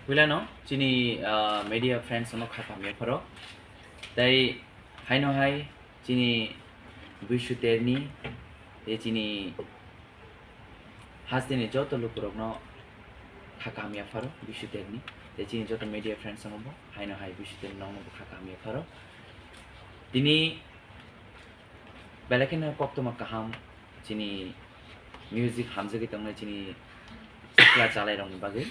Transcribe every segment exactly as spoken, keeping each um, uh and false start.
Puilano chini, ah, media friends no kha kamya pharo. Tai haino hai chini Bishu Terni, tei chini hasteni joto lukurokno kha kamya pharo Bishu Terni, tei chini joto media friends no bo haino hai Bishu Terni nokno bo kha kamya pharo. Tini belai kheno koktwma kaham chini music hamjagwi tongnai chini sikla chalairokni bagwi.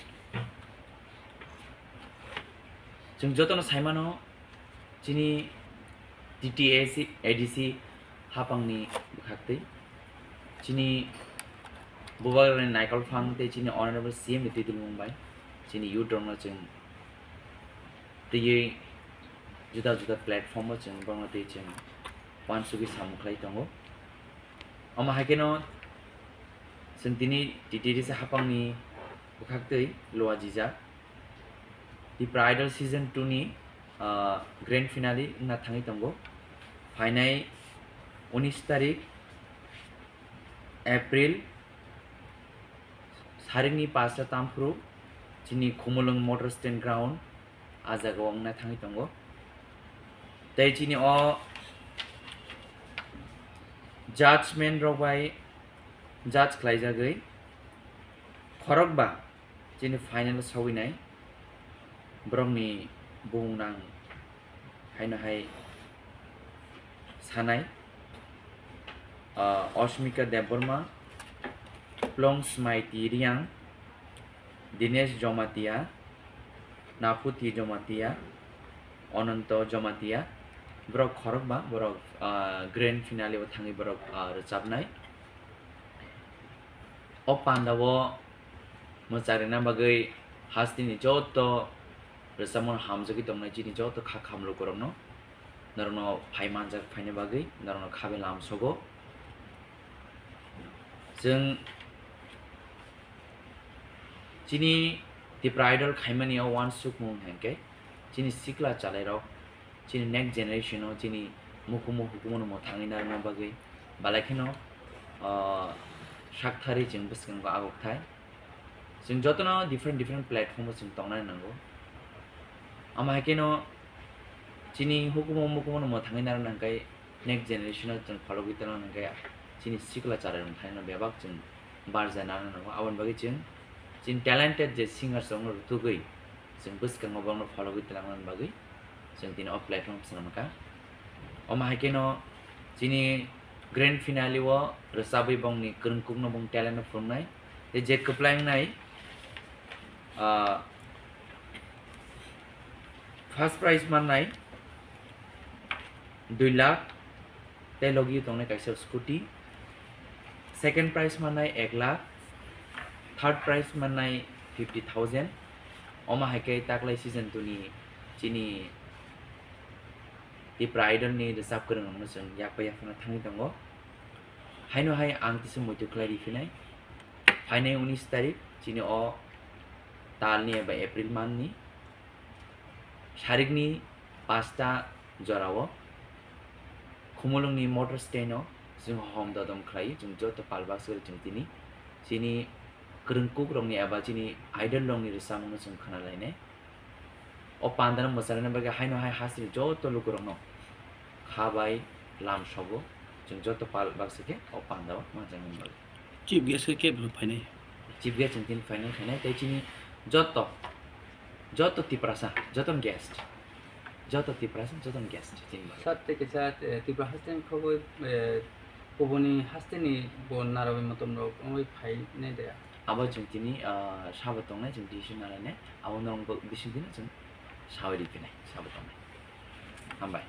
Chwng jotono saimano chini T T A C, A D C hapangni bwkhaktwi chini bubagrani naikol phang tei chini Honorable C M ni twi dulmung bai chini youth rokno chwng twiwi juda juda platform o chwng borokno twi chwng uansugwi samung khlai tongo. Omo hai kheno chwng tini T T A C hapangni bwkhaktwi luajijak Tipra Idol Season two ni, ah, grand finale wngna thangwi tongo. Phainai unis tarik April, sarikni pasta tamphru chini Khumulwng Motor Stand Ground, ah jagao wngna thangwi tongo. Tei chini o judgment rok bai judge khlaijagwi khorokba chini final o sawinai borokni bumung nang haino hai sanai, ah, Osmika Debbarma, Plong Smaiti Riang, Dinesh Jomatia, Naphuti Jomatia, Ononto Jomatia, borok khorokba, borok, ah, grand finale o thangwi borok, ah, rwchapnai. O pandao mwcharina bagwi hasteni joto rwchapmung hamjagwi tongnai chini joto kha khamlukurokno, norokno phai manjak phaina bagwi norokno khabe lamsogo. Chwng chini Tipra Idol khaimani o uansukmung hinkhe chini sikla chalairok, chini next generation o chini mukumu hukumu no mwthangwi narwkna bagwi belai kheno, ah, sakthari chwng bwskango agukthai. Chwng jotono different different platform o chwng tongnani nango. Omo hai kheno chini hukumu mukumu no mwthangwi narwkna hwnkhe next generation o chwng phologwi tongna hwnkhe chini sikla chalairok thani no bebak chwng barja nana nango. Aboni bagwi chwng chini talented je singers rokno rwtugwi chwng bwskango borokno phologwi twlangna bagwi chwng tini o platform swnamkha. Omo hai kheno chini grand finale o rwchabwi bongni kwrwngkukno bong talent no phunuknai. Tei je kwplai wngnai, ah, first prize mannai dui lakh, tei logi tongnai kaisa scooty. Second prize mannai ek lakh, third prize mannai fifty thousand. Omo hai khe taklai season two ni chini Tipra Idol ni rwchap kwrwng rokno chwng yakpa yaphano thangwi tongo. Haino hai ang kisa muitu khlai riphinai. Phainai unis tarik chini o talni eba April month ni sarikni pasta jorao Khumulwngni motor stand o chwng hom dodom khlai, chwng joto pal baksa chwng tini chini kwrwngkuk rokni eba chini idol rokni rwchapmung no chwng khna lainai. O pandano mwcharwna bagwi haino hai hasteni joto lukurokno kha bai lam sogo, chwng joto pal baksa khe o pandao manjaknani bagwi. Chief guest khe kebru phainai? Chief guest chwng tini phainai, phainai tei chini joto, joto Tiprasa, joto guest, joto Tiprasa, joto guest chini bagwi. Sir, tei kaisa, eh, Tripura hasteni khogwi, eh, kubuni hasteni bo narawi motom rok wngwi phainai de? Abo chwng tini, ah, sabo tongnai, chwng decision nalainai, abo norok bo bising dino chwng sawi riphinai, sabo tongnai. Hambai.